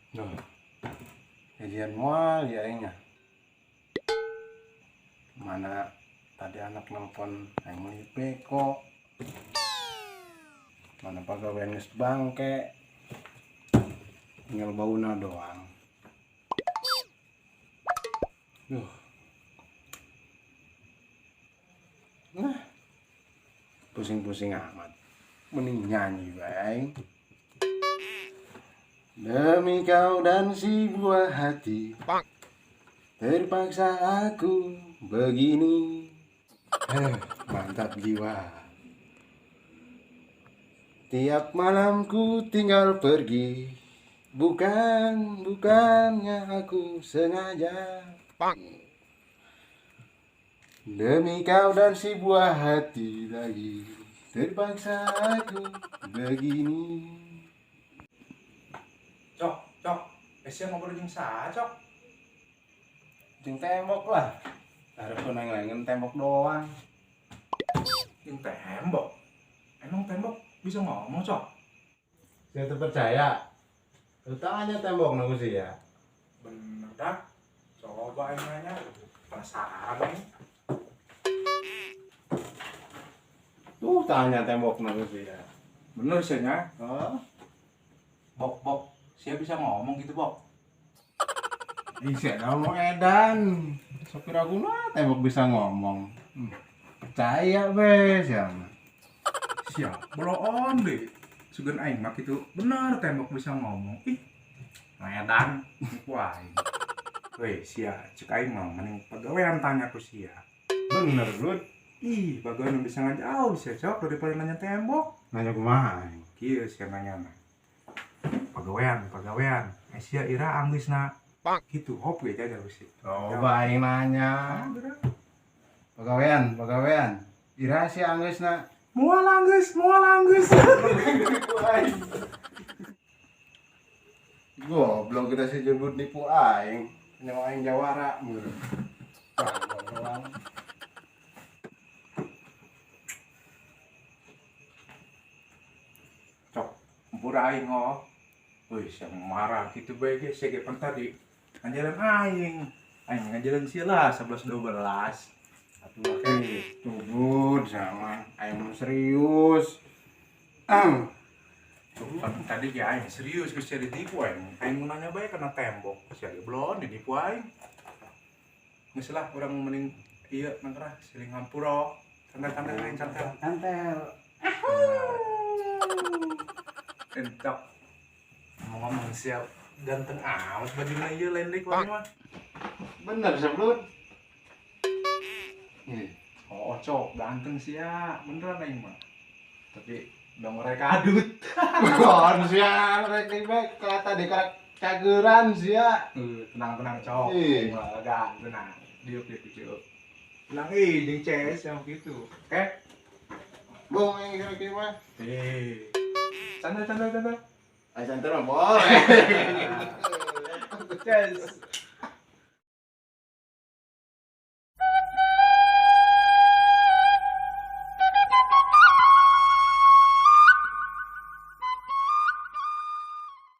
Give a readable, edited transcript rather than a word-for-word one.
Duh. Gajian moal ya aingnya. Mana tadi anak nelpon aing meuli beko. Mana pagawean geus bangke. Tinggal bauna doang. Duh. Nah. Pusing-pusing amat. Mending nyanyi bae aing. Demi kau dan si buah hati, terpaksa aku begini. Mantap jiwa. Tiap malamku tinggal pergi, bukan bukannya aku sengaja. Demi kau dan si buah hati lagi, terpaksa aku begini. Cok, cok, sia ngobrol jeung saha, cok? Jeung tembok lah. Hareupeun aing tembok doang. Jeung tembok? Emang tembok bisa ngomong, cok? Saya terpercaya. Lu tanya tembok nunggu sih ya. Bener dah. Coba aing nanya. Penasaran nih. Tuh tanya tembok nunggu sih ya. Bener sih nya. Oh. Bok, bok. Sia bisa ngomong gitu, Bok? Ih, ngomong edan. Sopir aku mah tembok bisa ngomong. Percaya be siapa? Siap, bloon deh. Sugan aing mah gitu. Bener tembok bisa ngomong. Ih, edan. Nipu aing. Weh, sia, cek aing mah mending pagawean tanya ku sia. Bener, Bud. Ih, pagawean bisa ngajauh sia, cok, daripada nanya tembok. Nanya kumaha aing? Kieu sia nanya mah. Pagawean, pagawean. Sia ira anggeusna. Gitu, hop ge aja sih. Coba aing nanya. Pagawean, pagawean. Ira si anggeusna. Moal anggeus, moal anggeus. Goblok kita si jebut nipu aing. Nyawa aing jawara meureun. Cok, ampura aing oh. Wih, siapa marah gitu bae ge, sia ge pan tadi ngajaran aing. Aing ngajaran sia lah 11 12. Atuh gitu, Bud, sama aing mah serius. Tuh, pan tadi ge aing serius geus sia ditipu aing. Aing mau nanya bae kana tembok, sia ge belon ditipu aing. Geus lah urang mending ieu nangkerah siling ngampura. Santai-santai aing santai. Santai. Entok. Ngomong-ngomong siap ganteng amat bajunya ieu lain deui kuari mah. Bener sebelum. Oh, cok, ganteng sia, beneran aing mah. Tapi udah mereka adut. Kon sia, rek bae kata di kageran sia. Tenang-tenang, cok. Enggak, tenang. Diuk diuk diuk. Tenang ih jeung CS yang gitu. Oke? Bung aing kira-kira mah. Santai santai santai. Ayo santai mah boleh. Ces.